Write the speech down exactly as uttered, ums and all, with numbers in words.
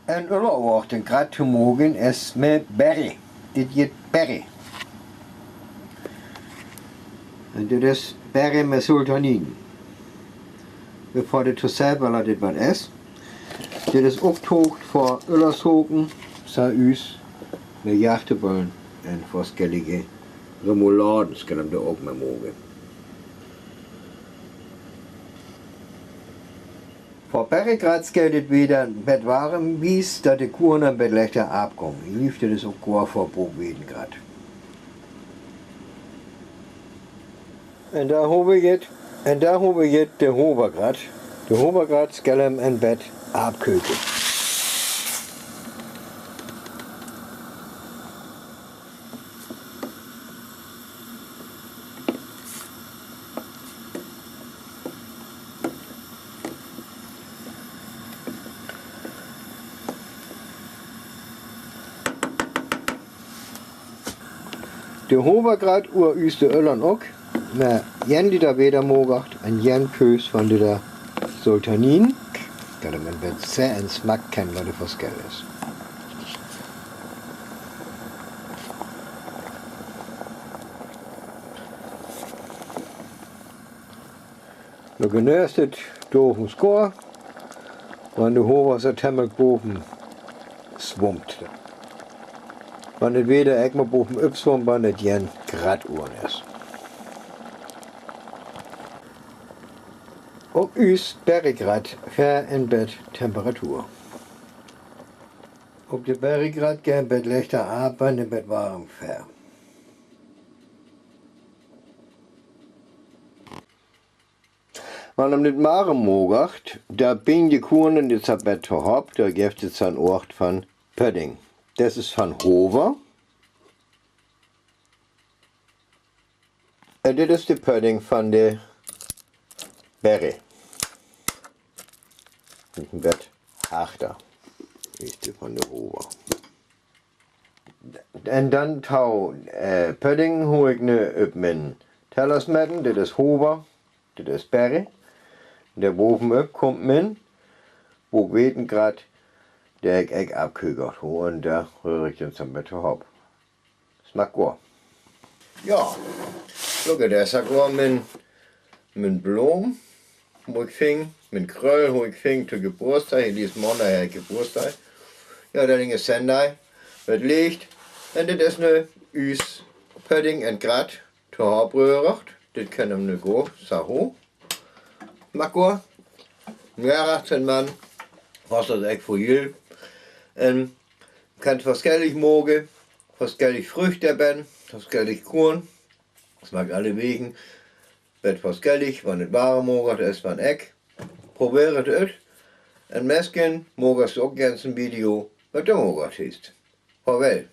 En Öller Oort en Grat to mogen es me Berre. Dit jit Berre. En dit es Berre me Sultanin. Bevör dit to sèlver lat dit wat es. Dit es ok toog vör Öllersaken, sa us, me Jachteböllen en vörskillige Remouladen, skellem de ok me mogen. Vör Berregrat gelt dit weder en bät warm, wiels dat de Kuorn en bät lechter aafkome. Ilief, dit es ok goa vör Bookweetengrat. En dao hab ik jet, en dao hab ik jet de Hovergrat. De Hovergrat gelt en bät aafköke. De Hovergrat, oor us de Öllern ok, me jen Liter Weder mogacht en jen Pöös von Liter Sultanin. Dat en bät smaken, wat de Vörskell es. Nu genöögt et, dor vun Skoor, wan de Hover so temmelik boven swumpt. Wan et weder ek mer boven opswumpt, wan et jen Grat oor es. Ok us Berregrat ver en bät Temperatur. Ok de Berregrat geit en bät lechter aaf, wan en bät warm ver. Wan en bät warm mogacht, dao binjt de Kuorn en dit bät tohoop, dao geft et so'n Oort von Pödding. Dit es von Hover. En dit es de Pödding von de Berre. En bät harder es de von de Hover. En dan to, eh, Pödding hoof ik nu op mien Teller smeten. Dit es Hover, dit es Berre. Dao boven op kump mien Bookweetengrat, dee ik, ik aafköke hoof, en dao röör ik en bät tohoop. Smaakt goot. Jo, look, dit is goot. Mien, mien Bloom, hoof ik fing, mien Kröll hoof ik fing to Gebuurtsdag, hee is Mondag, hee Gebuurtsdag. Jo, dat Ding is Sindaj. Mit Leech. En dit is nu us Pödding en Grat tohoop röört. Dit kan em nu goot, sa ho. Smaakt goot. Mer achtzehn Mann, was dat ek vör jilt. En kan vörskillig mogen, vörskillig Frücht d'rbie, vörskillig Kuorn. Smaakt allewegen bät vörskillig, wan et warm mogacht es, wan ek. Probeert et ut. En mesken mogacht se ok jern en Video, wat de mogacht is. Farwel.